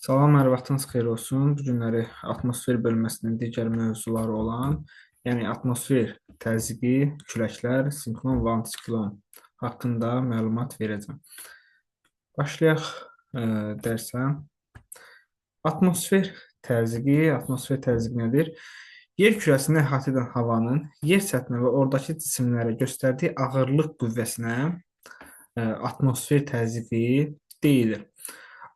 Salam, hər vaxtınız xeyir olsun. Bu günləri atmosfer bölməsinin digər mövzuları olan, yəni atmosfer təzyiqi, küləklər, sinklon və antisiklon haqqında məlumat verəcəm. Başlayaq dərsə. Atmosfer təzyiqi, atmosfer təzyiqi nədir? Yer kürəsini əhatə edən havanın yer səthinə və oradakı cisimlərə göstərdiyi ağırlıq qüvvəsinə atmosfer təzyiqi deyilir.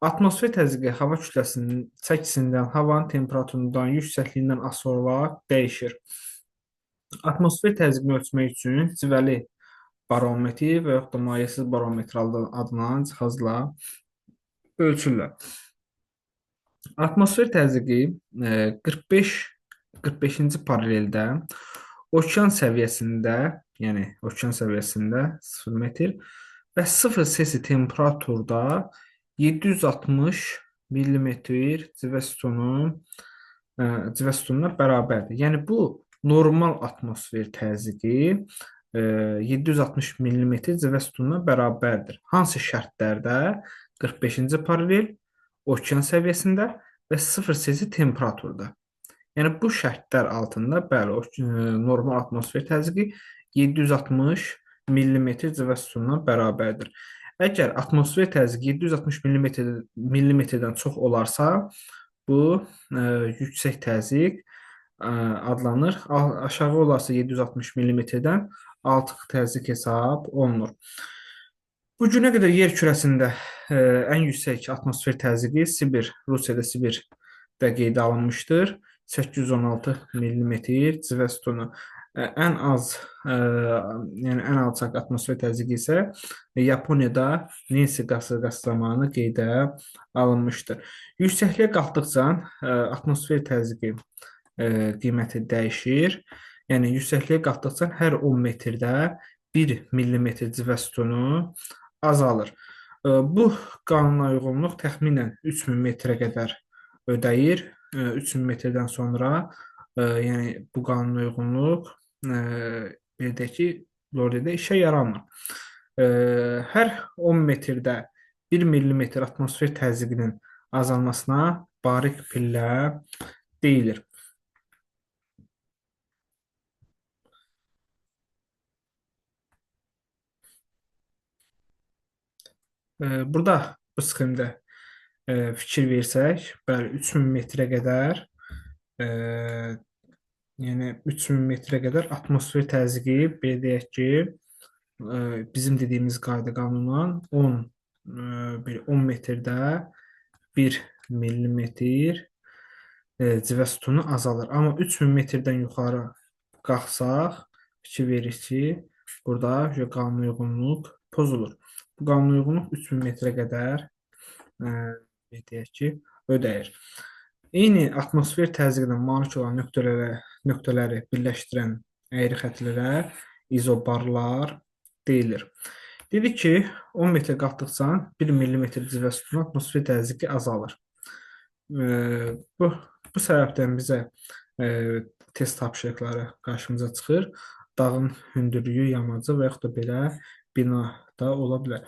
Atmosfer təzyiqi hava kütləsinin çəkisindən, havanın temperaturundan, yüksəkliyindən asılı olaraq dəyişir. Atmosfer təzyiqini ölçmək üçün civəli barometr və yaxud da mayesiz barometr adlanan cihazla ölçürlər. Atmosfer təzyiqi 45-ci paraleldə okean səviyyəsində, yəni okean səviyyəsində 0 metr və 0 Selsi temperaturda 760 millimetr civə sütunu civə sütununa bərabərdir. Yəni bu normal atmosfer təzyiqi 760 millimetr civə sütununa bərabərdir. Hansı şərtlərdə? 45-ci paralel, okean səviyyəsində və 0 Selsi temperaturda. Yəni bu şərtlər altında bəli, normal atmosfer təzyiqi 760 millimetr civə sütununa bərabərdir. Əgər atmosfer təzyiqi 760 millimetrdən çox olarsa, bu yüksək təzyiq adlanır. Aşağı olarsa 760 millimetrdən alçaq təzyiq hesab olunur. Bu günə qədər yer kürəsində ən yüksək atmosfer təzyiqi Sibir, Rusiyada Sibirdə qeydə alınmışdır. 816 millimetr civə sütunu. Ən az, yəni ən alçaq atmosfer təzyiqi isə Yaponiyada Nensi qasırğası zamanı qeydə alınmışdır. Yüksəkliyə qalxdıqca atmosfer təzyiqi qiyməti dəyişir. Yəni yüksəkliyə qalxdıqca hər 10 metrdə 1 millimetr civə sütunu azalır. Bu qanuna uyğunluq təxminən 3000 metrə qədər ödəyir. 3000 metrdən sonra yəni bu qanuna uyğunluq belə deyək ki, Lordidə işə yaramır. Hər 10 metrdə 1 millimetr atmosfer təzyiqinin azalmasına barik pillə deyilir. Burada bu sxemdə fikir versək, bəli, 3000 metrə qədər yəni 3000 metrə qədər atmosfer təzyiqi belə deyək ki, bizim dediyimiz qayda qanunla 10 bir 10 metrdə 1 millimetr civə sütunu azalır. Amma 3000 metrdən yuxarı qalxsaq, fikir veririk ki, burada qanuna uyğunluq pozulur. Bu qanuna uyğunluq 3000 metrə qədər belə deyək ki, ödəyir. Eyni atmosfer təzyiqinə malik olan nöqtələri birləşdirən əyri xətlərə izobarlar deyilir. Dedik ki, 10 metr qalxdıqca 1 millimetr civə sütunu atmosfer təzyiqi azalır. Bu səbəbdən bizə test tapşırıqları qarşımıza çıxır. Dağın hündürlüyü, yamacı və yaxud da belə bina da ola bilər.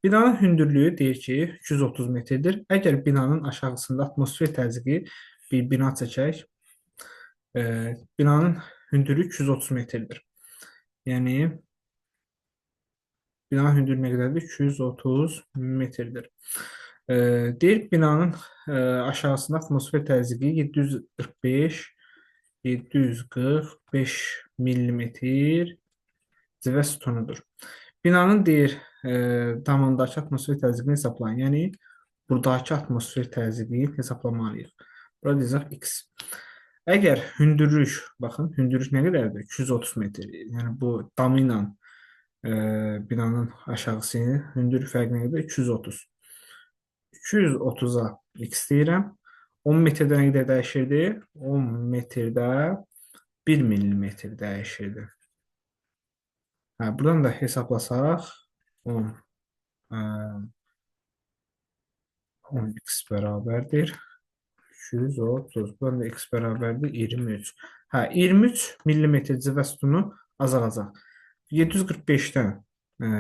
Binanın hündürlüyü deyir ki, 230 metrdir. Əgər binanın aşağısında atmosfer təzyiqi bir bina çəkək, binanın hündürlüyü 230 metrdir. Yəni binanın hündürlüyü nə qədərdir? 230 metrdir. Deyir binanın aşağısında atmosfer təzyiqi 745 millimetr civə sütunudur. Binanın deyir damındakı atmosfer təzyiqini hesablayın. Yəni buradakı atmosfer təzyiqini hesaplamalıyıq. Burada yazacaq x. Əgər hündürlük, baxın, hündürlük nə qədərdir? 230 metr. Yəni bu damı ilə binanın aşağısı hündürlük fərqi nə qədər? 230. 230-a x deyirəm. 10 metrdə nə qədər dəyişirdi? 10 metrdə 1 millimetr dəyişirdi. Hə, buradan da hesablasaq 10 10x bərabərdir 230. Buradan da x bərabərdir 23. Hə, 23 millimetr civə sütunu azalacaq. 745-dən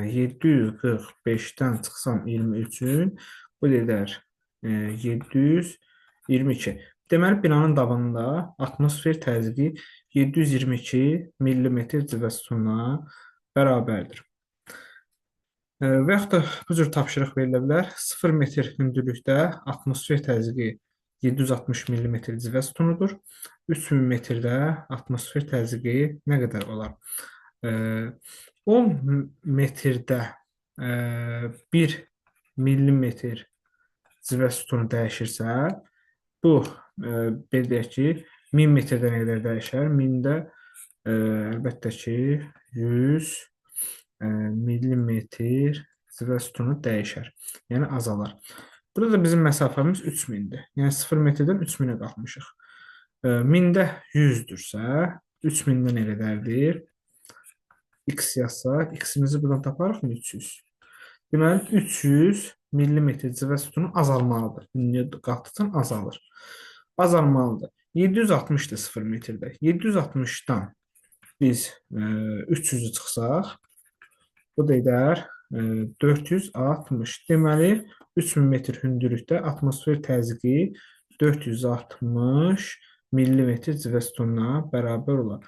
745-dən çıxsam 23-ün bu edər 722. Deməli, binanın dabanında atmosfer təzyiqi 722 millimetr civə sütununa bərabərdir. Və yaxud da bu cür tapşırıq verilə bilər. 0 metr hündürlükdə atmosfer təzyiqi 760 millimetr civə sütunudur. 3000 metrdə atmosfer təzyiqi nə qədər olar? 10 metrdə 1 millimetr civə sütunu dəyişirsə, bu, belə deyək ki, 1000 metrdə nə qədər dəyişər? 1000-də əlbəttə ki, 100 millimetr civə sütunu dəyişər. Yəni, azalar. Burada da bizim məsafəmiz 3000-dir. Yəni, 0 metrdən 3000-ə qalxmışıq. 1000-də 100-dürsə, 3000-də nə qədərdir? X yazsaq, X-imizi buradan taparıq mı? 300. Deməli, 300 millimetr civə sütunu azalmalıdır. Niyə qalxdıqca azalır. Azalmalıdır. 760-dır 0 metrdə. 760-dan biz 300-ü çıxsaq, bu da edər 460. Deməli, 3000 metr hündürlükdə atmosfer təzyiqi 460 millimetr civə sütununa bərabər olar.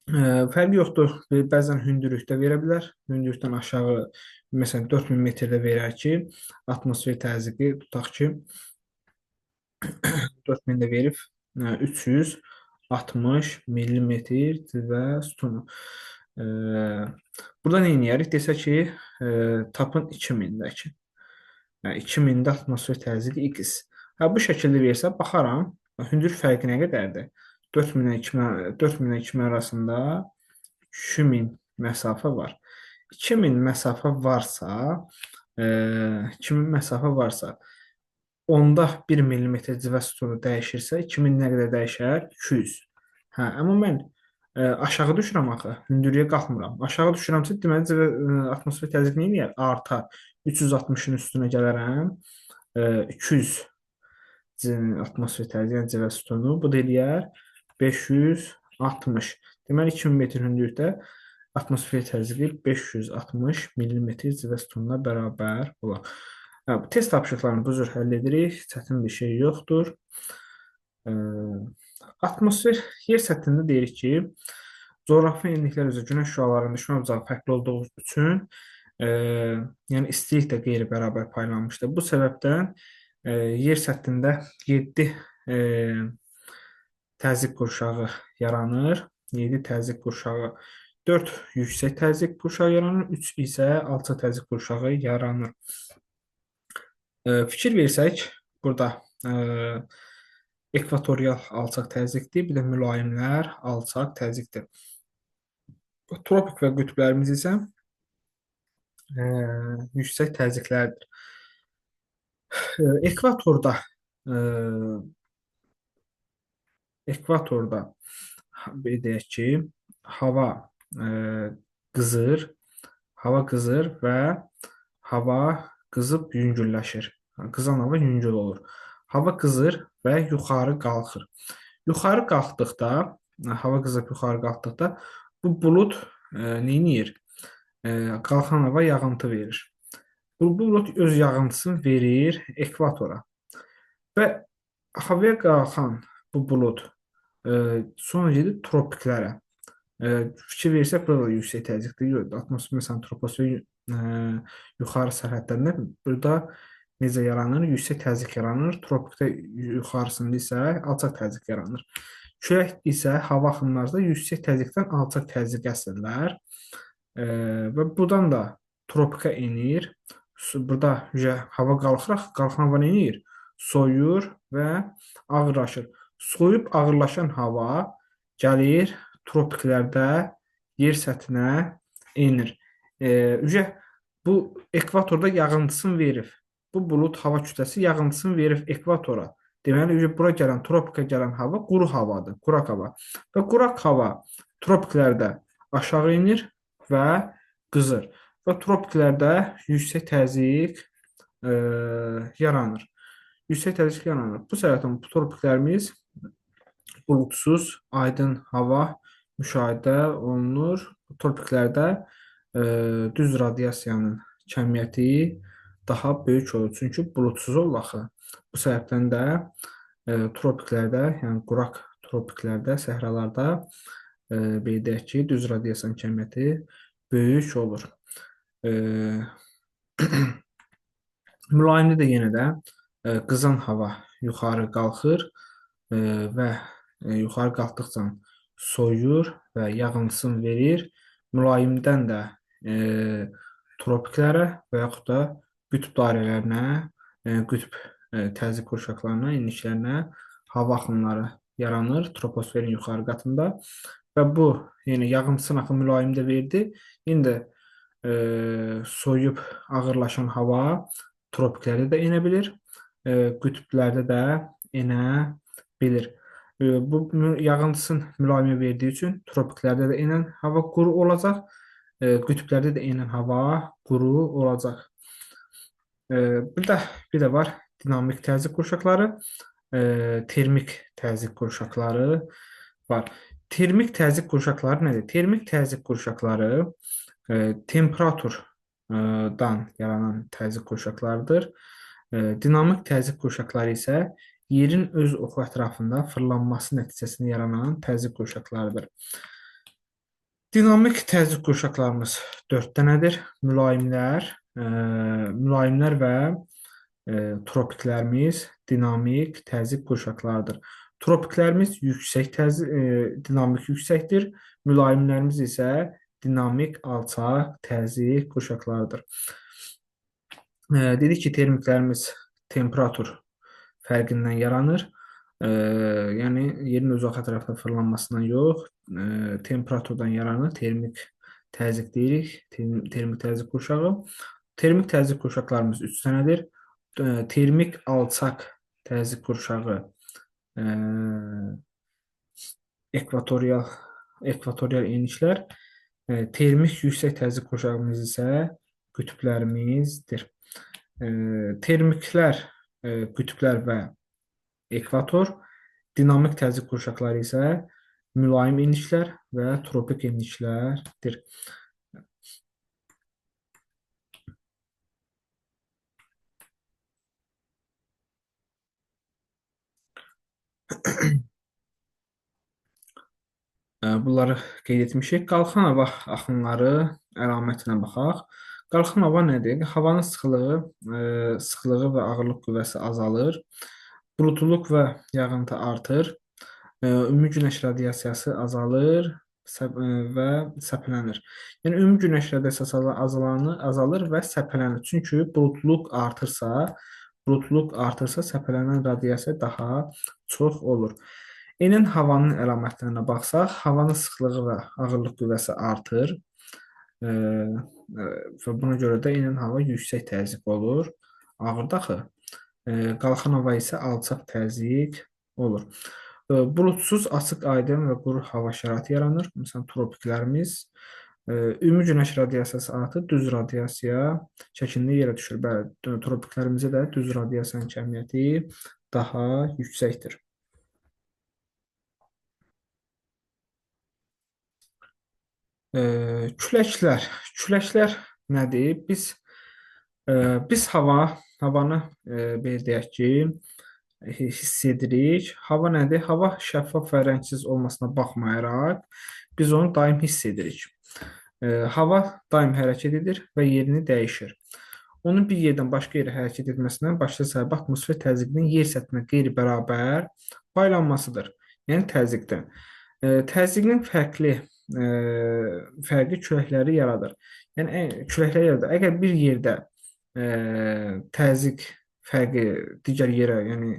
Fərqi yoxdur. Bəzən hündürlükdə verə bilər. Hündürlükdən aşağı, məsələn, 4000 metrdə verər ki, atmosfer təzyiqi tutaq ki, 4000-də verib 360 millimetr civə sütunu. Burada nə edərik? Desə ki, tapın 2000-dəki. Yəni, 2000-də atmosfer təzyiqi X. Hə, bu şəkildə versə, baxaram, hündürlük fərqi nə qədərdir? 4000-ə 2000 arasında 2000 məsafə var. 2000 məsafə varsa, 2000 məsafə varsa, onda 1 millimetr civə sütunu dəyişirsə, 2000 nə qədər dəyişər? 200. Hə, amma mən aşağı düşürəm axı, hündürlüyə qalxmıram. Aşağı düşürəmsə, deməli, atmosfer təzyiqi nə eləyər? Artar. 360-ın üstünə gələrəm. 200 atmosfer təzyiqi, yəni civə sütunu. Bu da eləyər 560. Deməli, 2000 metr hündürlükdə atmosfer təzyiqi 560 millimetr civə sütununa bərabər olar. Hə, bu test tapşırıqlarını bu cür həll edirik. Çətin bir şey yoxdur. Atmosfer yer səthində deyirik ki, coğrafi enliklər üzrə günəş şüalarının düşmə bucağı fərqli olduğu üçün, yəni istilik də qeyri-bərabər paylanmışdır. Bu səbəbdən yer səthində 7 təzyiq qurşağı yaranır. 7 təzyiq qurşağı, 4 yüksək təzyiq qurşağı yaranır, 3 isə alçaq təzyiq qurşağı yaranır. Fikir versək, burada ekvatorial alçaq təzyiqdir, bir də mülayimlər alçaq təzyiqdir. Tropik və qütblərimiz isə yüksək təzyiqlərdir. Ekvatorda belə deyək ki, hava qızır, hava qızır və hava qızıb yüngülləşir. Qızan hava yüngül olur. Hava qızır və yuxarı qalxır. Yuxarı qalxdıqda, hava qızıb yuxarı qalxdıqda bu bulud nə edir? Qalxan hava yağıntı verir. Bu bulud öz yağıntısını verir ekvatora. Və havaya qalxan bu bulud sonra gedir tropiklərə. Fikir versək, burada da yüksək təzyiqdir. Yox, atmosfer, məsələn, troposfer yuxarı sərhədlərində burada necə yaranır? Yüksək təzyiq yaranır. Tropikdə yuxarısında isə alçaq təzyiq yaranır. Külək isə hava axınlarında yüksək təzyiqdən alçaq təzyiq əsirlər. Və buradan da tropika enir. Burada hava qalxır, qalxan hava nə edir? Soyur və ağırlaşır. Soyub ağırlaşan hava gəlir tropiklərdə yer səthinə enir. Bu ekvatorda yağıntısını verib. Bu bulud hava kütləsi yağıntısını verib ekvatora. Deməli, bura gələn, tropika gələn hava quru havadır, quraq hava. Və quraq hava tropiklərdə aşağı enir və qızır. Və tropiklərdə yüksək təzyiq yaranır. Yüksək təzyiq yaranır. Bu səbəbdən bu tropiklərimiz buludsuz, aydın hava müşahidə olunur. Tropiklərdə düz radiasiyanın kəmiyyəti daha böyük olur. Çünki buludsuz olur axı. Bu səbəbdən də tropiklərdə, yəni quraq tropiklərdə, səhralarda belə deyək ki, düz radiasiyanın kəmiyyəti böyük olur. Mülayimdə də yenə də qızan hava yuxarı qalxır və yuxarı qalxdıqca soyuyur və yağıntısını verir. Mülayimdən də tropiklərə və yaxud da qütb dairələrinə, qütb təzyiq qurşaqlarına, enliklərinə hava axınları yaranır troposferin yuxarı qatında və bu, yəni yağıntısını axı mülayimdə verdi. Yenə də soyuyub ağırlaşan hava tropiklərdə də enə bilir, qütblərdə də enə bilir. Bu yağıntısını mülayimə verdiyi üçün tropiklərdə də enən hava quru olacaq, qütblərdə də enən hava quru olacaq. Bir də var dinamik təzyiq qurşaqları, termik təzyiq qurşaqları var. Termik təzyiq qurşaqları nədir? Termik təzyiq qurşaqları temperaturdan yaranan təzyiq qurşaqlarıdır. Dinamik təzyiq qurşaqları isə yerin öz oxu ətrafında fırlanması nəticəsində yaranan təzyiq qurşaqlarıdır. Dinamik təzyiq qurşaqlarımız 4 dənədir. Mülayimlər, mülayimlər və tropiklərimiz dinamik təzyiq qurşaqlarıdır. Tropiklərimiz yüksək təzyiq, dinamik yüksəkdir. Mülayimlərimiz isə dinamik alçaq təzyiq qurşaqlarıdır. Dedik ki, termiklərimiz temperatur fərqindən yaranır. Yəni yerin öz oxu ətrafında fırlanmasından yox, temperaturdan yaranır. Termik təzyiq deyirik. Termik təzyiq qurşağı. Termik təzyiq qurşaqlarımız 3 dənədir. Termik alçaq təzyiq qurşağı ekvatorial enişlər. Termik yüksək təzyiq qurşağımız isə qütblərimizdir. Termiklər, qütblər və ekvator, dinamik təzyiq qurşaqları isə mülayim enişlər və tropik enişlərdir. Bunları qeyd etmişik. Qalxan hava axınları əlamətinə baxaq. Qalxan hava nədir? Havanın sıxlığı və ağırlıq qüvvəsi azalır. Buludluluq və yağıntı artır. Ümumi günəş radiasiyası azalır və səpələnir. Yəni ümumi günəş radiasiyası azalır və səpələnir. Çünki buludluluq artırsa səpələnən radiasiya daha çox olur. Enən havanın əlamətlərinə baxsaq, havanın sıxlığı və ağırlıq qüvvəsi artır. Və buna görə də enən hava yüksək təzyiq olur. Ağırdır axı. Qalxan hava isə alçaq təzyiq olur. Buludsuz, açıq, aydın və quru hava şəraiti yaranır. Məsələn, tropiklərimiz. Ümumi günəş radiasiyası artır, düz radiasiya şəklində yerə düşür. Bəli, tropiklərimizdə də düz radiasiyanın kəmiyyəti daha yüksəkdir. Küləklər. Küləklər nədir? Biz havanı belə deyək ki, hiss edirik. Hava nədir? Hava şəffaf və rəngsiz olmasına baxmayaraq, biz onu daim hiss edirik. Hava daim hərəkət edir və yerini dəyişir. Onun bir yerdən başqa yerə hərəkət etməsindən başlıca səbəbi atmosfer təzyiqinin yer səthinə qeyri-bərabər paylanmasıdır. Yəni təzyiqdən. Təzyiqin fərqli küləkləri yaradır. Yəni küləkləri yaradır. Əgər bir yerdə təzyiq fərqi digər yerə, yəni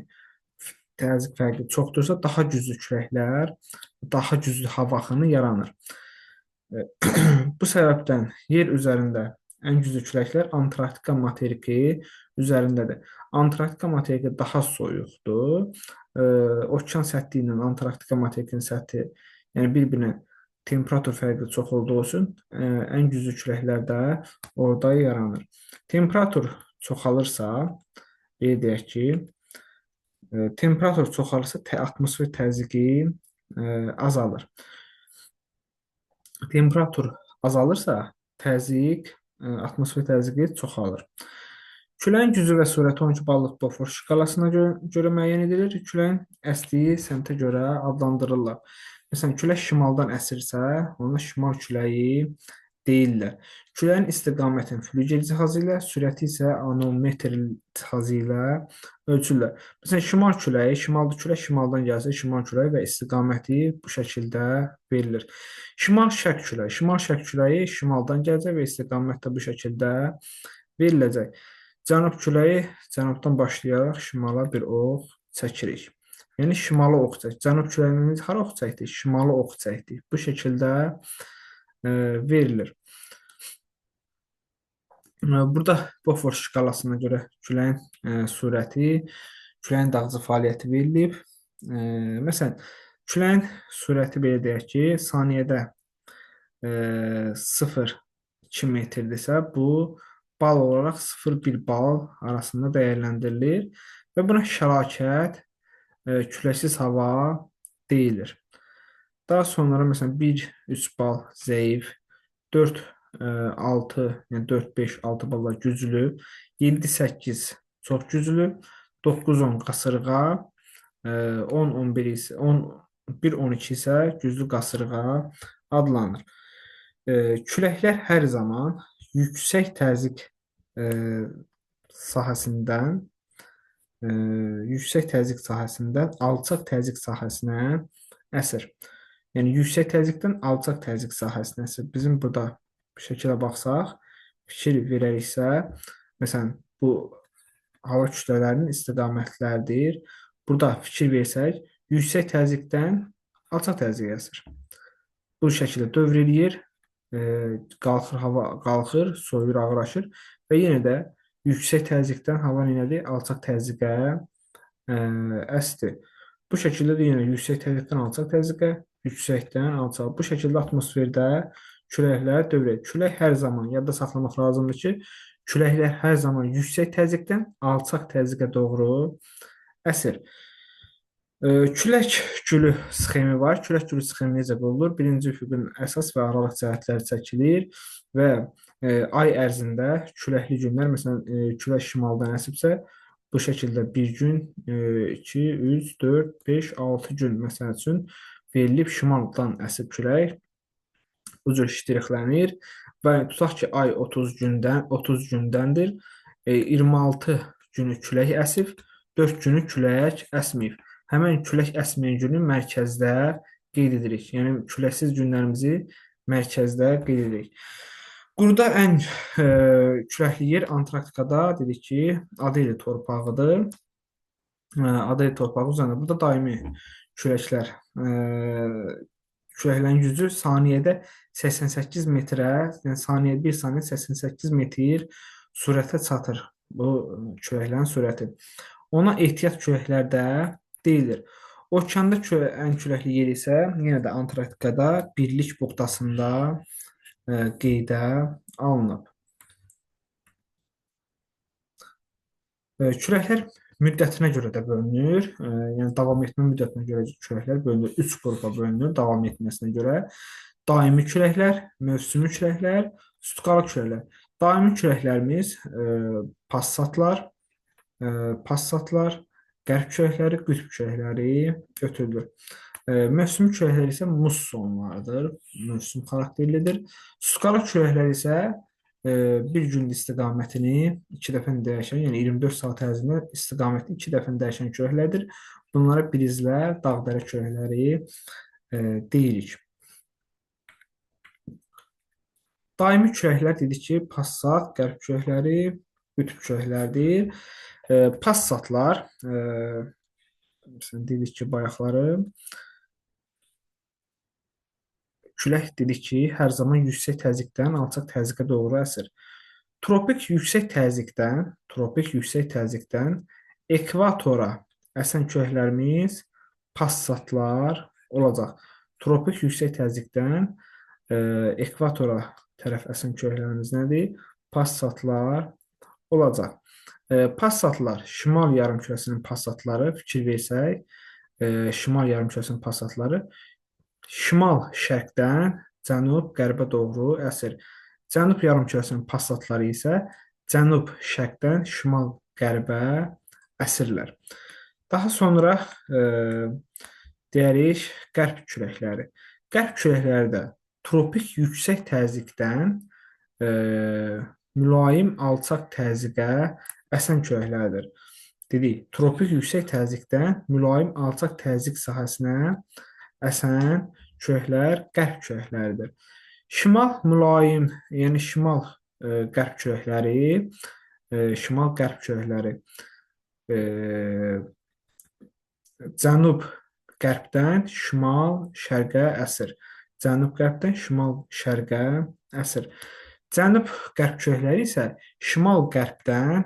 təzyiq fərqi çoxdursa, daha güclü küləklər, daha güclü hava axını yaranır. Bu səbəbdən yer üzərində ən güclü küləklər Antarktika materiki üzərindədir. Antarktika materiki daha soyuqdur. Okean səthi ilə Antarktika materikinin səthi, yəni bir-birinə temperatur fərqi çox olduğu üçün ən güclü küləklər də orada yaranır. Temperatur çoxalırsa, belə deyək ki, temperatur çoxalırsa atmosfer təzyiqi azalır. Temperatur azalırsa, atmosfer təzyiqi çoxalır. Küləyin gücü və sürəti 12 ballıq Beaufort şkalasına görə müəyyən edilir. Küləyin əsdiyi səmtə görə adlandırırlar. Məsələn, külək şimaldan əsirsə, ona şimal küləyi deyirlər. Küləyin istiqamətini flügel cihazı ilə, sürəti isə anemometr cihazı ilə ölçürlər. Məsələn, şimal küləyi, şimalda külək şimaldan gəlsə, şimal küləyi və istiqaməti bu şəkildə verilir. Şimal-şərq küləyi, şimal-şərq küləyi şimaldan gələcək və istiqamət də bu şəkildə veriləcək. Cənub küləyi cənubdan başlayaraq şimala bir ox çəkirik. Yəni şimala ox çək. Cənub küləyini hara ox çəkdik? Şimala ox çəkdik. Bu şəkildə verilir. Burada Beaufort şkalasına görə küləyin sürəti, küləyin dağıcı fəaliyyəti verilib. Məsələn, küləyin sürəti belə deyək ki, saniyədə 0,2 metrdirsə, bu bal olaraq 0,1 bal arasında dəyərləndirilir və buna şərakət, küləksiz hava deyilir. Daha sonra məsələn 1-3 bal zəif, 4 6, yəni 4 5 6 ballar güclü, 7 8 çox güclü, 9 10 qasırğa, 10 11 isə 10 1 12 isə güclü qasırğa adlanır. Küləklər hər zaman yüksək təzyiq sahəsindən yüksək təzyiq sahəsindən alçaq təzyiq sahəsinə əsir. Yəni yüksək təzyiqdən alçaq təzyiq sahəsinə əsir. Bizim burada şəkilə baxsaq, fikir verəriksə, məsələn, bu hava kütlələrinin istiqamətləridir. Burada fikir versək, yüksək təzyiqdən alçaq təzyiqə əsir. Bu şəkildə dövr eləyir, qalxır, hava qalxır, soyuyur, ağırlaşır və yenə də yüksək təzyiqdən hava nədir? Alçaq təzyiqə əsdi. Bu şəkildə də yenə yüksək təzyiqdən alçaq təzyiqə, yüksəkdən alçaq. Bu şəkildə atmosferdə küləklər dövr edir. Külək hər zaman yadda saxlamaq lazımdır ki, küləklər hər zaman yüksək təzyiqdən alçaq təzyiqə doğru əsir. Külək gülü sxemi var. Külək gülü sxemi necə qurulur? Birinci üfüqün əsas və aralıq cəhətləri çəkilir və ay ərzində küləkli günlər, məsələn, külək şimaldan əsibsə, bu şəkildə bir gün, 2, 3, 4, 5, 6 gün məsəl üçün verilib şimaldan əsib külək. Bu cür ştrixlənir və tutaq ki, ay 30 gündən 30 gündəndir. 26 günü külək əsib, 4 günü külək əsməyib. Həmən külək əsməyən günü mərkəzdə qeyd edirik. Yəni küləksiz günlərimizi mərkəzdə qeyd edirik. Quruda ən küləkli yer Antarktikada dedik ki, Adeli torpağıdır. Adeli torpağı üzərində burada daimi küləklər, küləklərin gücü saniyədə 88 metrə, yəni saniyə 1 saniyə 88 metr sürətə çatır. Bu küləklərin sürəti. Ona ehtiyat küləklər də deyilir. Okeanda ən küləkli yer isə yenə də Antarktikada Birlik buxtasında qeydə alınıb. Küləklər müddətinə görə də bölünür. Yəni davam etmə müddətinə görə küləklər bölünür. 3 qrupa bölünür davam etməsinə görə. Daimi küləklər, mövsümi küləklər, sutkalı küləklər. Daimi küləklərimiz passatlar, passatlar, qərb küləkləri, qütb küləkləri götürülür. Mövsümi küləklər isə mussonlardır, mövsüm xarakterlidir. Sutkalı küləklər isə bir gün istiqamətini iki dəfə dəyişən, yəni 24 saat ərzində istiqamətini iki dəfə dəyişən küləklərdir. Bunlara brizlər, dağ-dərə küləkləri deyirik. Daimi küləklər dedik ki, passat, qərb küləkləri, qütb küləklərdir. Passatlar, məsələn, dedik ki, bayaqları, külək dedik ki, hər zaman yüksək təzyiqdən alçaq təzyiqə doğru əsir. Tropik yüksək təzyiqdən, tropik yüksək təzyiqdən ekvatora əsən küləklərimiz passatlar olacaq. Tropik yüksək təzyiqdən ekvatora tərəf əsən küləklərimiz nədir? Passatlar olacaq. Passatlar, şimal yarımkürəsinin passatları, fikir versək, şimal yarımkürəsinin passatları şimal şərqdən cənub qərbə doğru əsir. Cənub yarımkürəsinin passatları isə Cənub-şərqdən şimal-qərbə əsirlər. Daha sonra deyərik qərb küləkləri. Qərb küləkləri də tropik yüksək təzyiqdən mülayim alçaq təzyiqə əsən küləklərdir. Dedik, tropik yüksək təzyiqdən mülayim alçaq təzyiq sahəsinə əsən küləklər qərb küləkləridir. Şimal mülayim, yəni şimal qərb küləkləri, şimal-qərb küləkləri cənub-qərbdən şimal-şərqə əsir. Cənub-qərbdən şimal-şərqə əsir. Cənub-qərb küləkləri isə şimal-qərbdən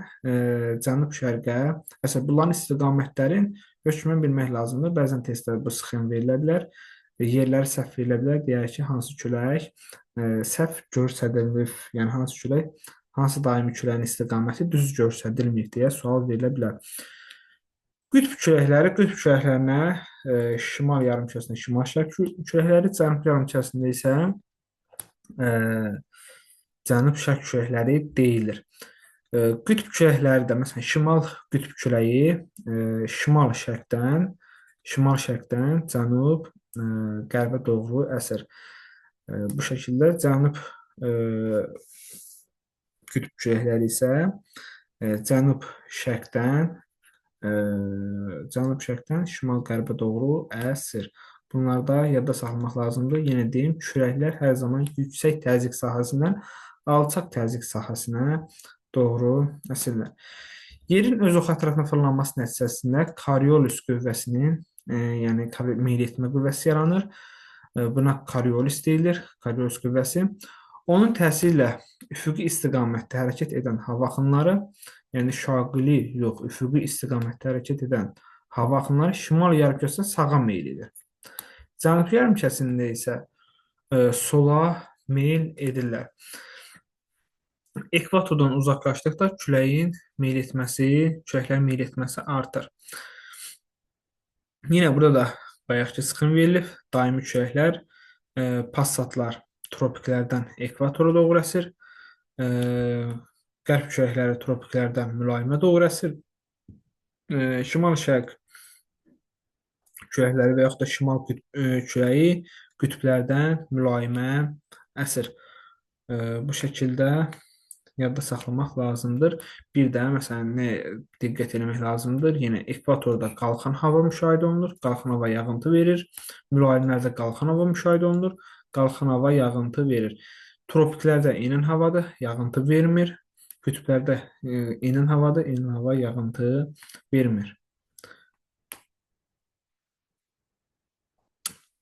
cənub-şərqə əsir. Bunların istiqamətlərin hökmən bilmək lazımdır. Bəzən testdə bu sxem verilə bilər. Yerləri səhv verilə bilər. Deyək ki, hansı külək səhv göstərilib, yəni hansı külək, hansı daimi küləyin istiqaməti düz göstərilməyib deyə sual verilə bilər. Qütb küləkləri, qütb küləklərinə şimal yarımkürəsində şimal-şərq küləkləri, cənub yarımkürəsində isə cənub-şərq küləkləri deyilir. Qütb küləkləri də, məsələn, şimal qütb küləyi şimal-şərqdən cənub qərbə doğru əsir. Bu şəkildə cənub qütb küləkləri isə cənub-şərqdən şimal-qərbə doğru əsir. Bunları da yadda saxlamaq lazımdır. Yenə deyim, küləklər hər zaman yüksək təzyiq sahəsindən alçaq təzyiq sahəsinə doğru əsirlər. Yerin öz oxu ətrafına fırlanması nəticəsində Coriolis qüvvəsinin, yəni meyl etmə qüvvəsi yaranır. Buna Coriolis deyilir, Coriolis qüvvəsi. Onun təsiri ilə üfüqi istiqamətdə hərəkət edən hava axınları, yəni şaqili yox, üfüqi istiqamətdə hərəkət edən hava axınları şimal yarımkürəsində sağa meyl edir. Cənub yarımkürəsində isə sola meyl edirlər. Ekvatordan uzaqlaşdıqda küləyin meyl etməsi, küləklərin meyl etməsi artır. Yenə burada da bayaqki sxem verilib. Daimi küləklər, passatlar tropiklərdən ekvatora doğru əsir. Qərb küləkləri tropiklərdən mülayimə doğru əsir. Şimal-şərq küləkləri və yaxud da şimal küləyi qütblərdən mülayimə əsir. Bu şəkildə yadda saxlamaq lazımdır. Bir də məsələn nə diqqət eləmək lazımdır? Yenə ekvatorda qalxan hava müşahidə olunur. Qalxan hava yağıntı verir. Mülayimlərdə qalxan hava müşahidə olunur. Qalxan hava yağıntı verir. Tropiklərdə enən havadır, yağıntı vermir. Qütblərdə enən havadır, enən hava yağıntı vermir.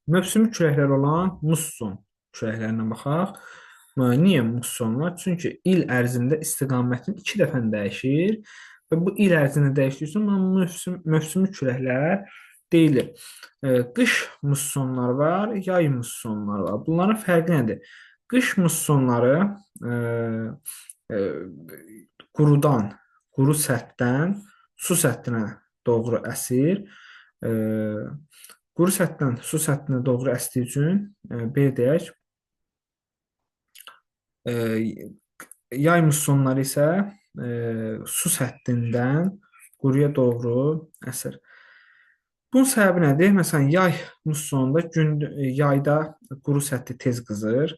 Mövsümi küləklər olan musson küləklərinə baxaq. Niyə mussonlar? Çünki il ərzində istiqamətin 2 dəfə dəyişir və bu il ərzində dəyişdiyi üçün mövsümi küləklər deyilir. Qış mussonları var, yay mussonları var. Bunların fərqi nədir? Qış mussonları qurudan, quru səthdən su səthinə doğru əsir. Quru səthdən su səthinə doğru əsdiyi üçün belə deyək, yay mussonları isə su səthindən quruya doğru əsir. Bunun səbəbi nədir? Məsələn, yay mussonunda yayda quru səthi tez qızır.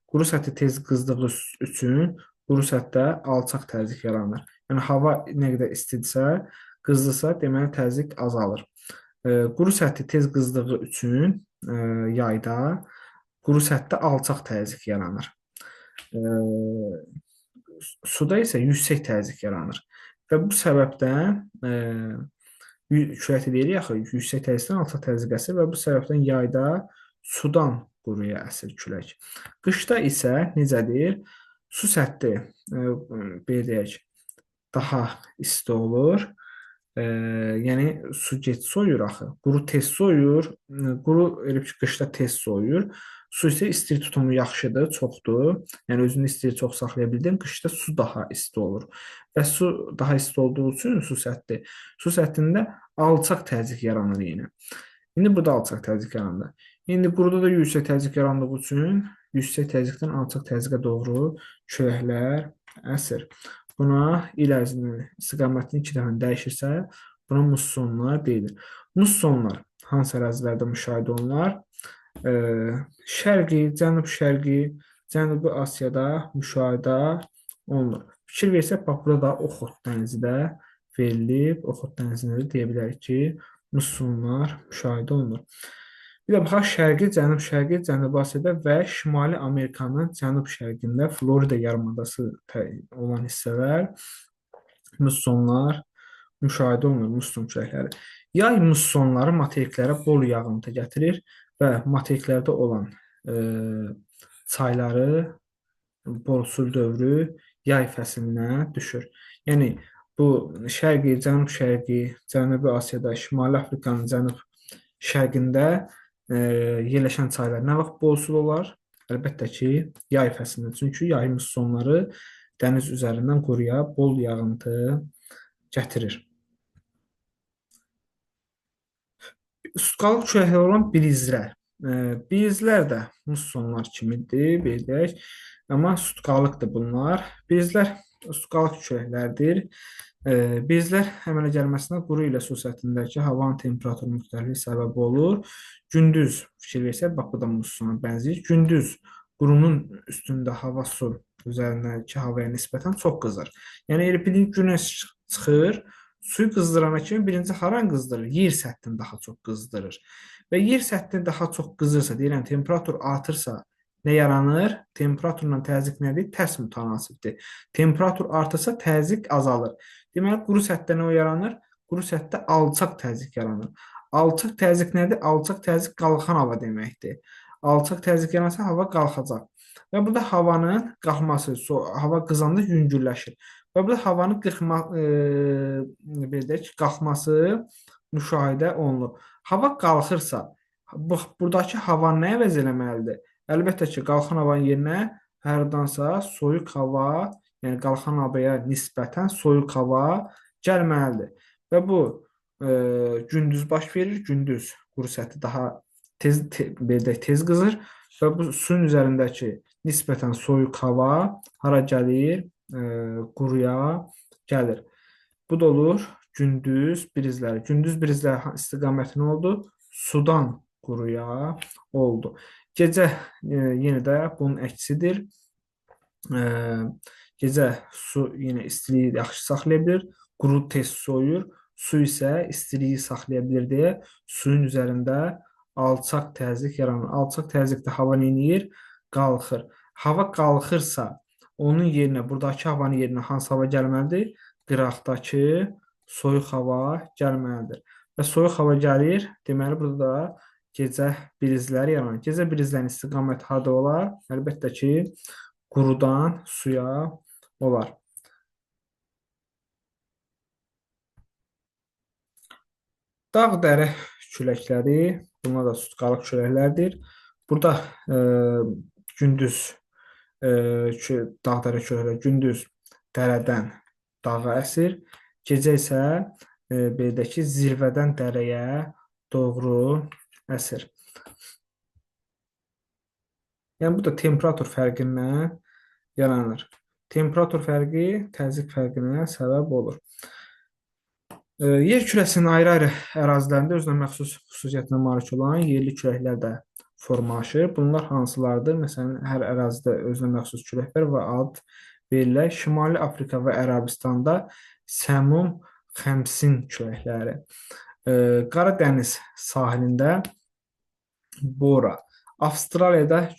Quru səthi tez qızdığı üçün quru səthdə alçaq təzyiq yaranır. Yəni, hava nə qədər istidirsə, qızdısa, deməli təzyiq azalır. Quru səthi tez qızdığı üçün yayda quru səthdə alçaq təzyiq yaranır. Suda isə yüksək təzyiq yaranır. Və bu səbəbdən küləkdə deyirik axı, yüksək təzyiqdən alçaq təzyiq əsir və bu səbəbdən yayda sudan quruya əsir külək. Qışda isə necədir? Su səthi, belə deyək, daha isti olur. Yəni su gec soyur axı. Quru tez soyur. Quru elə ki, qışda tez soyur. Su isə istilik tutumu yaxşıdır, çoxdur. Yəni özünü istilik çox saxlaya bildin. Qışda su daha isti olur. Və su daha isti olduğu üçün su səthi, su səthində alçaq təzyiq yaranır yenə. İndi burada alçaq təzyiq yarandı. İndi quruda da yüksək təzyiq yarandığı üçün yüksək təzyiqdən alçaq təzyiqə doğru küləklər əsir. Buna il ərzində istiqamətini 2 dəfə dəyişirsə, buna mussonlar deyilir. Mussonlar hansı ərazilərdə müşahidə olunur? Şərqi, cənub-şərqi, Cənubi Asiyada müşahidə olunur. Fikir versək, bax burada da Oxot dənizi də verilib. Oxot dənizində də deyə bilərik ki, mussonlar müşahidə olunur. Bir də baxaq Şərqi, Cənub-Şərqi, Cənubi Asiyada və Şimali Amerikanın cənub-şərqində Florida yarımadası olan hissələr mussonlar müşahidə olunur, musson küləkləri. Yay mussonları materiklərə bol yağıntı gətirir və materiklərdə olan çayları bol su dövrü yay fəslinə düşür. Yəni bu Şərqi, Cənub-Şərqi, Cənubi Asiyada, Şimali Afrikanın cənub-şərqində yerləşən çaylar nə vaxt bol sulu olar? Əlbəttə ki, yay fəslində. Çünki yay mussonları dəniz üzərindən quruya bol yağıntı gətirir. Sutqalıq küləkləri olan brizlər. Brizlər də mussonlar kimidir, belə deyək. Amma sutqalıqdır bunlar. Brizlər sutqalıq küləklərdir. Brizlər əmələ gəlməsinə quru ilə su səthindəki havanın temperaturu müxtəlifliyi səbəb olur. Gündüz fikir versək, bax bu da mussona bənzəyir. Gündüz qurunun üstündə hava su üzərindəki havaya nisbətən çox qızır. Yəni elə bilin günəş çıxır, suyu qızdırana kimi birinci haran qızdırır? Yer səthini daha çox qızdırır. Və yer səthini daha çox qızırsa, deyirəm, temperatur artırsa, nə yaranır? Temperaturla təzyiq nədir? Tərs mütənasibdir. Temperatur artırsa təzyiq azalır. Deməli, quru səthdə nə yaranır? Quru səthdə alçaq təzyiq yaranır. Alçaq təzyiq nədir? Alçaq təzyiq qalxan hava deməkdir. Alçaq təzyiq yaransa hava qalxacaq. Və burada havanın qalxması, hava qızanda yüngülləşir. Və burada havanın belə deyək ki, qalxması müşahidə olunur. Hava qalxırsa, buradakı hava nə əvəz eləməlidir? Əlbəttə ki, qalxan havanın yerinə hardansa soyuq hava, yəni qalxan havaya nisbətən soyuq hava gəlməlidir. Və bu gündüz baş verir. Gündüz quru səthi daha tez, belə deyək, tez qızır və bu suyun üzərindəki nisbətən soyuq hava hara gəlir? Quruya gəlir. Bu da olur gündüz brizləri. Gündüz brizləri istiqaməti nə oldu? Sudan quruya oldu. Gecə yenə də bunun əksidir. Gecə su yenə istiliyi yaxşı saxlaya bilir. Quru tez soyuyur. Su isə istiliyi saxlaya bilir deyə suyun üzərində alçaq təzyiq yaranır. Alçaq təzyiqdə hava nə edir? Qalxır. Hava qalxırsa, onun yerinə, buradakı havanın yerinə hansı hava gəlməlidir? Qıraqdakı soyuq hava gəlməlidir. Və soyuq hava gəlir, deməli burada da gecə brizləri yaranır. Gecə brizlərin istiqaməti harda olar? Əlbəttə ki, qurudan suya olar. Dağ dərə küləkləri, bunlar da sutqalıq küləklərdir. Burada gündüz dağ dərə küləkləri gündüz dərədən dağa əsir, gecə isə belə deyək ki, zirvədən dərəyə doğru əsir. Yəni bu da temperatur fərqindən yaranır. Temperatur fərqi təzyiq fərqinə səbəb olur. Yer kürəsinin ayrı-ayrı ərazilərində özünə məxsus xüsusiyyətinə malik olan yerli küləklər də formalaşır. Bunlar hansılardır? Məsələn, hər ərazidə özünə məxsus küləklər və ad verirlər. Şimali Afrika və Ərəbistanda Səmum Xəmsin küləkləri. Qara dəniz sahilində Bora. Avstraliyada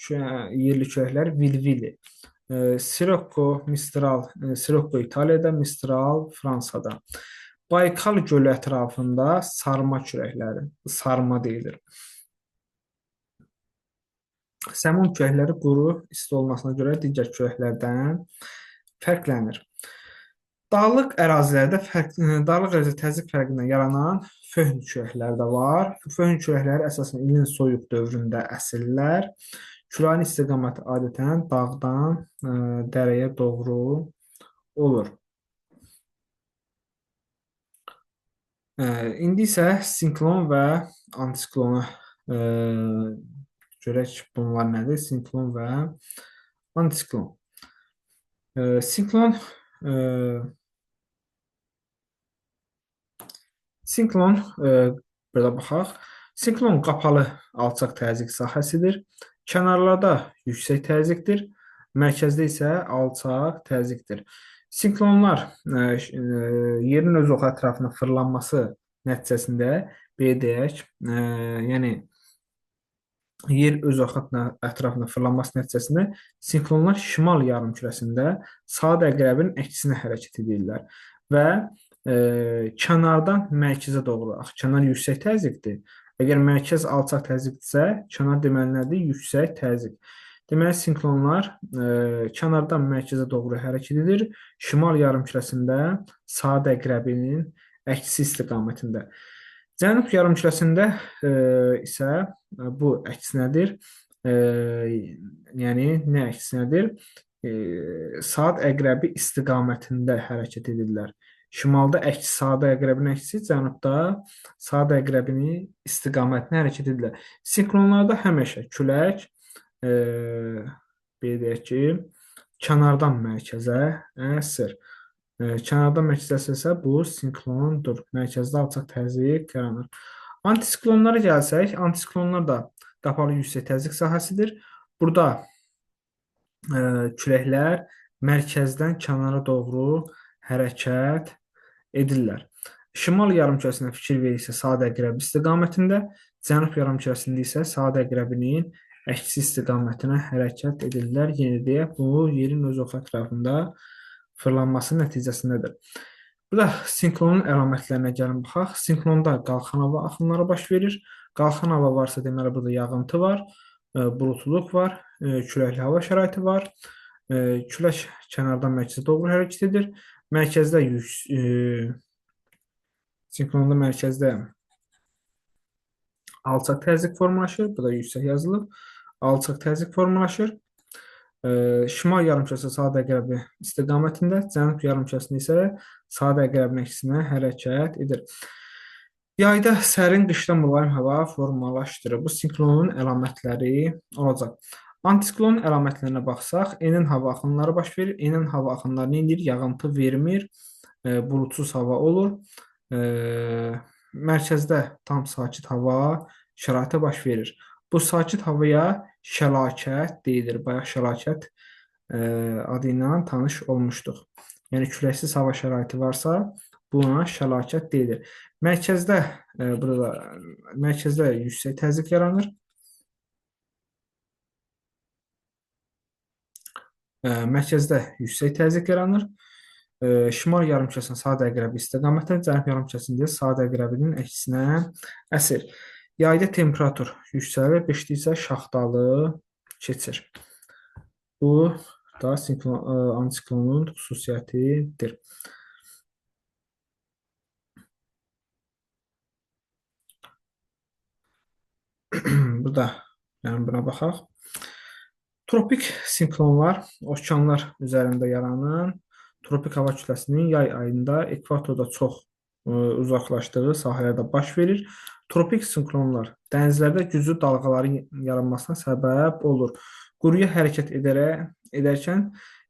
yerli küləklər Vilvili. Sirocco, Mistral, Sirocco İtaliyada, Mistral Fransada. Baykal gölü ətrafında sarma küləkləri, sarma deyilir. Səmum küləkləri quru, isti olmasına görə digər küləklərdən fərqlənir. Dağlıq ərazilərdə dağlıq ərazidə təzyiq fərqindən yaranan föhn küləkləri də var. Föhn küləkləri əsasən ilin soyuq dövründə əsirlər. Küləyin istiqaməti adətən dağdan dərəyə doğru olur. İndi isə sinklon və antisiklonu görək bunlar nədir? Sinklon və antisiklon. Sinklon Sinklon, burada baxaq. Sinklon qapalı alçaq təzyiq sahəsidir. Kənarlarda yüksək təzyiqdir. Mərkəzdə isə alçaq təzyiqdir. Sinklonlar yerin öz oxu ətrafına fırlanması nəticəsində belə deyək, yəni yer öz oxu ətrafına fırlanması nəticəsində sinklonlar şimal yarımkürəsində saat əqrəbinin əksinə hərəkət edirlər və kənardan mərkəzə doğru. Axı kənar yüksək təzyiqdir. Əgər mərkəz alçaq təzyiqdirsə, kənar deməli nədir? Yüksək təzyiq. Deməli, sinklonlar kənardan mərkəzə doğru hərəkət edir. Şimal yarımkürəsində saat əqrəbinin əksi istiqamətində. Cənub yarımkürəsində isə bu əksinədir. Yəni nə əksinədir? Saat əqrəbi istiqamətində hərəkət edirlər. Şimalda əksi saat əqrəbinin əksi, cənubda saat əqrəbinin istiqamətinə hərəkət edirlər. Sinklonlarda həmişə külək belə deyək ki, kənardan mərkəzə əsir. Kənardan mərkəzə əsirsə bu sinklondur. Mərkəzdə alçaq təzyiq yaranır. Antisiklonlara gəlsək, antisiklonlar da qapalı yüksək təzyiq sahəsidir. Burada küləklər mərkəzdən kənara doğru hərəkət edirlər. Şimal yarımkürəsində fikir verirsə saat əqrəbi istiqamətində, cənub yarımkürəsində isə saat əqrəbinin əksi istiqamətinə hərəkət edirlər. Yenə deyək, bu yerin öz oxu ətrafında fırlanması nəticəsindədir. Burada sinklonun əlamətlərinə gəlin baxaq. Sinklonda qalxan hava axınları baş verir. Qalxan hava varsa, deməli burada yağıntı var, buludluq var, küləkli hava şəraiti var. Külək kənardan mərkəzə doğru hərəkət edir. Mərkəzdə sinklonda mərkəzdə alçaq təzyiq formalaşır. Bu da yüksək yazılıb. Alçaq təzyiq formalaşır. Şimal yarımkürəsi saat əqrəbi istiqamətində, cənub yarımkürəsində isə saat əqrəbinin əksinə hərəkət edir. Yayda sərin, qışda mülayim hava formalaşdırır. Bu sinklonun əlamətləri olacaq. Antisiklonun əlamətlərinə baxsaq, enən hava axınları baş verir. Enən hava axınları nə edir? Yağıntı vermir, buludsuz hava olur. Mərkəzdə tam sakit hava şəraiti baş verir. Bu sakit havaya şəlakət deyilir. Bayaq şəlakət adı ilə tanış olmuşduq. Yəni küləksiz hava şəraiti varsa, buna şəlakət deyilir. Mərkəzdə burada mərkəzdə yüksək təzyiq yaranır. Mərkəzdə yüksək təzyiq yaranır. Şimal yarımkürəsində saat əqrəbi istiqamətində, cənub yarımkürəsində saat əqrəbinin əksinə əsir. Yayda temperatur yüksəlir, qışda isə şaxtalı keçir. Bu da antisiklonun xüsusiyyətidir. Burada yəni buna baxaq. Tropik sinklonlar okeanlar üzərində yaranan tropik hava kütləsinin yay ayında ekvatorda çox uzaqlaşdığı sahələrdə baş verir. Tropik sinklonlar dənizlərdə güclü dalğaların yaranmasına səbəb olur. Quruya hərəkət edərkən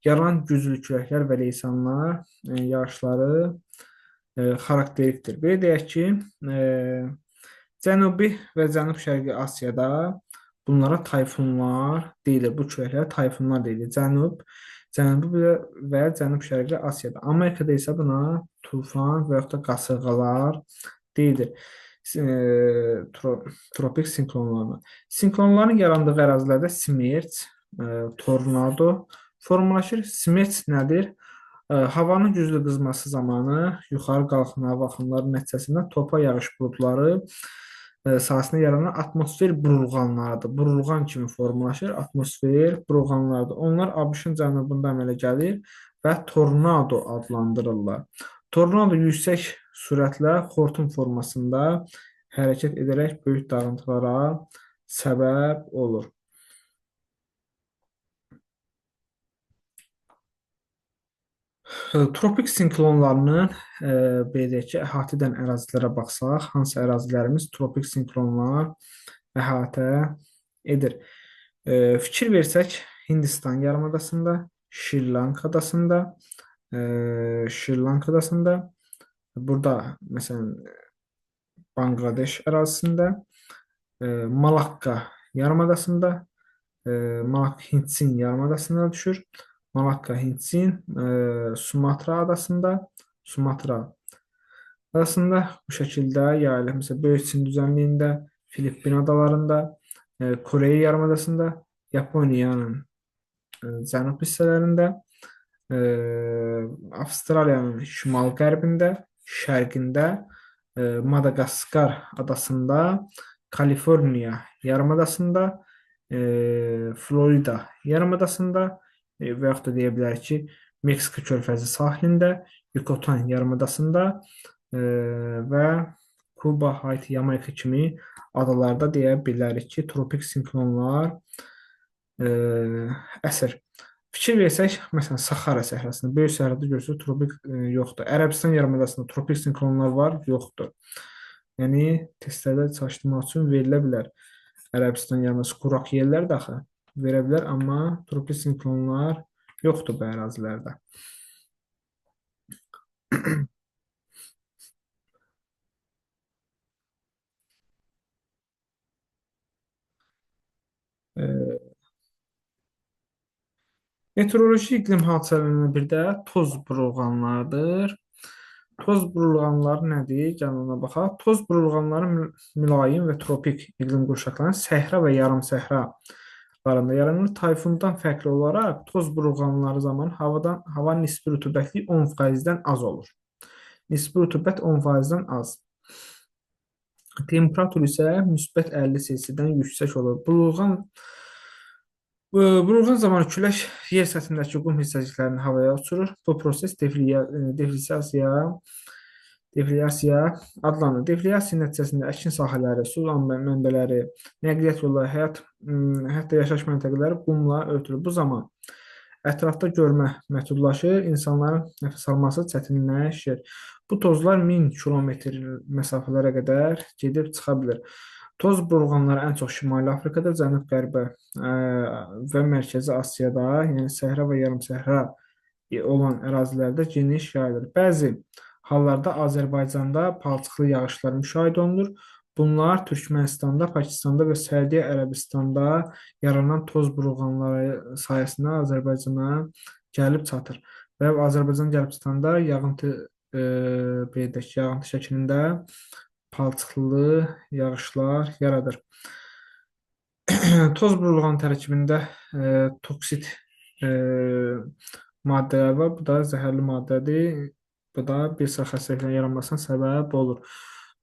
yaranan güclü küləklər və leysanlar, yağışları xarakterikdir. Belə deyək ki, Cənubi və Cənub-Şərqi Asiyada bunlara tayfunlar deyilir. Bu küləklərə tayfunlar deyilir. Cənubi və Cənub-Şərqi Asiyada. Amerikada isə buna tufan və yaxud da qasırğalar deyilir. Tropik sinklonlarına. Sinklonların yarandığı ərazilərdə smerç, tornado formalaşır. Smerç nədir? Havanın güclü qızması zamanı yuxarı qalxan hava axınları nəticəsində torpaq yağış buludları sahəsində yaranan atmosfer burulğanlarıdır. Burulğan kimi formalaşır atmosfer burulğanlarıdır. Onlar ABŞ-ın cənubunda əmələ gəlir və tornado adlandırırlar. Tornado yüksək sürətlə xortum formasında hərəkət edərək böyük dağıntılara səbəb olur. Tropik sinklonlarının belə deyək ki, əhatə edən ərazilərə baxsaq, hansı ərazilərimiz tropik sinklonlar əhatə edir? Fikir versək, Hindistan yarımadasında, Şri Lanka adasında, Şri Lanka adasında, burada məsələn Banqladeş ərazisində, Malakka yarımadasında, Malakka Hindsin yarımadasına düşür. Malakka Hindsin, Sumatra adasında, Sumatra adasında bu şəkildə yayılır. Məsələn, Böyük Çin düzənliyində, Filippin adalarında, Koreya yarımadasında, Yaponiyanın cənub hissələrində, Avstraliyanın şimal-qərbində, şərqində, Madaqaskar adasında, Kaliforniya yarımadasında, Florida yarımadasında və yaxud da deyə bilərik ki, Meksika körfəzi sahilində, Yucatan yarımadasında və Kuba, Haiti, Yamayka kimi adalarda deyə bilərik ki, tropik siklonlar əsir. Fikir versək, məsələn, Sahara səhrasında, Böyük Səhrada görürsünüz, tropik yoxdur. Ərəbistan yarımadasında tropik siklonlar var, yoxdur. Yəni, testlərdə çalışdırmaq üçün verilə bilər. Ərəbistan yarımadası quraq yerlər də axı verə bilər, amma tropik siklonlar yoxdur bu ərazilərdə. Meteoroloji iqlim hadisələrindən bir də toz burulğanlardır. Toz burulğanları nədir? Gəlin ona baxaq. Toz burulğanları mülayim və tropik iqlim qurşaqlarının səhra və yarım səhralarında yaranır. Tayfundan fərqli olaraq toz burulğanları zamanı havanın nisbi rütubətliyi 10%-dən az olur. Nisbi rütubət 10%-dən az. Temperatur isə müsbət 50 C-dən yüksək olur. Burulğan zamanı külək yer səthindəki qum hissəciklərini havaya uçurur. Bu proses defliyasiya adlanır. Defliyasiya nəticəsində əkin sahələri, su mənbələri, nəqliyyat yolları, hətta yaşayış məntəqələri qumla örtülür. Bu zaman ətrafda görmə məhdudlaşır, insanların nəfəs alması çətinləşir. Bu tozlar 1000 kilometr məsafələrə qədər gedib çıxa bilir. Toz burulğanları ən çox Şimali Afrikada, Cənub-Qərbə və Mərkəzi Asiyada, yəni səhra və yarımsəhra olan ərazilərdə geniş yayılır. Bəzi hallarda Azərbaycanda palçıqlı yağışlar müşahidə olunur. Bunlar Türkmənistanda, Pakistanda və Səudiyyə Ərəbistanda yaranan toz burulğanları sayəsində Azərbaycana gəlib çatır. Və Azərbaycan gəlib çatanda yağıntı, belə deyək, yağıntı şəklində palçıqlı yağışlar yaradır. Toz burulğan tərkibində toksit maddələr var. Bu da zəhərli maddədir. Bu da bir sıra xəstəliklərin yaranmasına səbəb olur.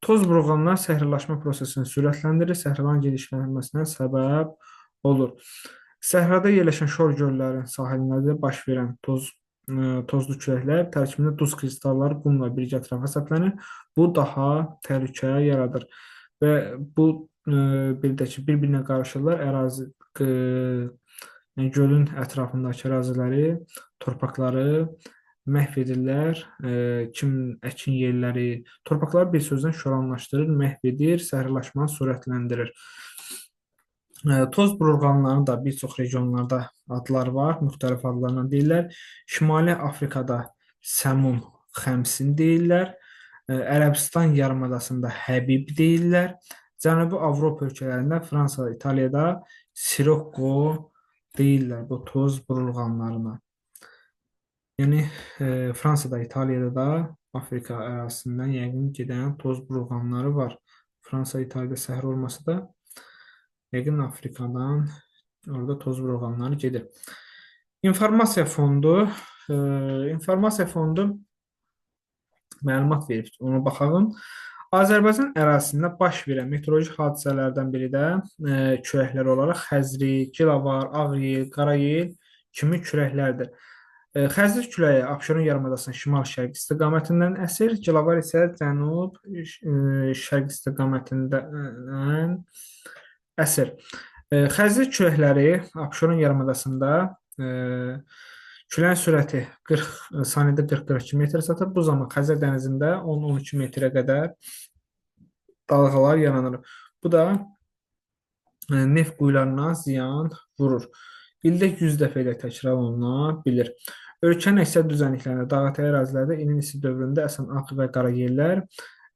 Toz burulğanlar səhralaşma prosesini sürətləndirir, səhraların genişlənməsinə səbəb olur. Səhrada yerləşən şor göllərin sahillərində baş verən tozlu küləklər tərkibində duz kristalları qumla birgə ətrafa səplənir. Bu daha təhlükə yaradır və bu belə deyək ki, bir-birinə qarışırlar. Ərazi, yəni gölün ətrafındakı əraziləri, torpaqları məhv edirlər. Kim əkin yerləri, torpaqları bir sözlə şoranlaşdırır, məhv edir, səhralaşmanı sürətləndirir. Toz burulğanlarının da bir çox regionlarda adlar var, müxtəlif adlarla deyirlər. Şimali Afrikada Səmun xəmsin deyirlər. Ərəbistan yarımadasında Həbib deyirlər. Cənubi Avropa ölkələrində, Fransa, İtaliyada Sirocco deyirlər bu toz burulğanlarına. Yəni Fransada, İtaliyada da Afrika ərazisindən yəqin gedən toz burulğanları var. Fransa, İtaliyada səhra olmasa da yəqin Afrikadan orada toz burulğanları gedir. İnformasiya fondu, informasiya fondu məlumat verib, ona baxalım. Azərbaycan ərazisində baş verən meteoroloji hadisələrdən biri də küləklər olaraq Xəzri, Gilavar, Ağyel, Qarayel kimi küləklərdir. Xəzri küləyi Abşeron yarımadasının şimal-şərq istiqamətindən əsir, Gilavar isə cənub-şərq istiqamətindən əsir. Xəzri küləkləri Abşeron yarımadasında küləyin sürəti 40 saniyədə 40-42 metrə çatır. Bu zaman Xəzər dənizində 10-12 metrə qədər dalğalar yaranır. Bu da neft quyularına ziyan vurur. İldə 100 dəfə ilə təkrar oluna bilir. Ölkənin əksər düzənliklərində, dağətəyi ərazilərdə ilin isti dövründə əsən ağ və qara yellər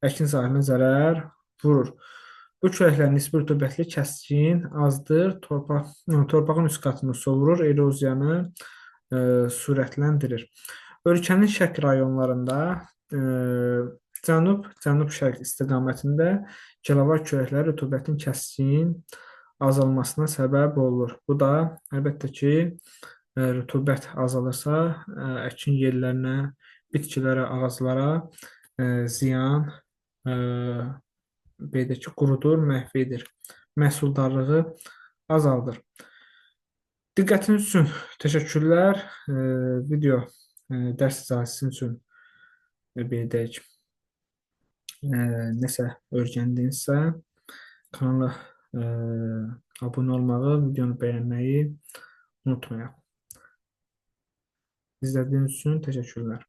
əkin sahəsinə zərər vurur. Bu küləklərin nisbi rütubətli kəskin azdır, torpağın üst qatını sovurur, eroziyanı sürətləndirir. Ölkənin şərq rayonlarında cənub, cənub-şərq istiqamətində gilavar küləkləri rütubətin kəskin azalmasına səbəb olur. Bu da əlbəttə ki, rütubət azalırsa, əkin yerlərinə, bitkilərə, ağaclara ziyan belə ki, qurudur, məhv edir. Məhsuldarlığı azaldır. Diqqətiniz üçün təşəkkürlər. Video dərs izahı üçün belə deyək, nəsə öyrəndinizsə, kanala abunə olmağı, videonu bəyənməyi unutmayaq. İzlədiyiniz üçün təşəkkürlər.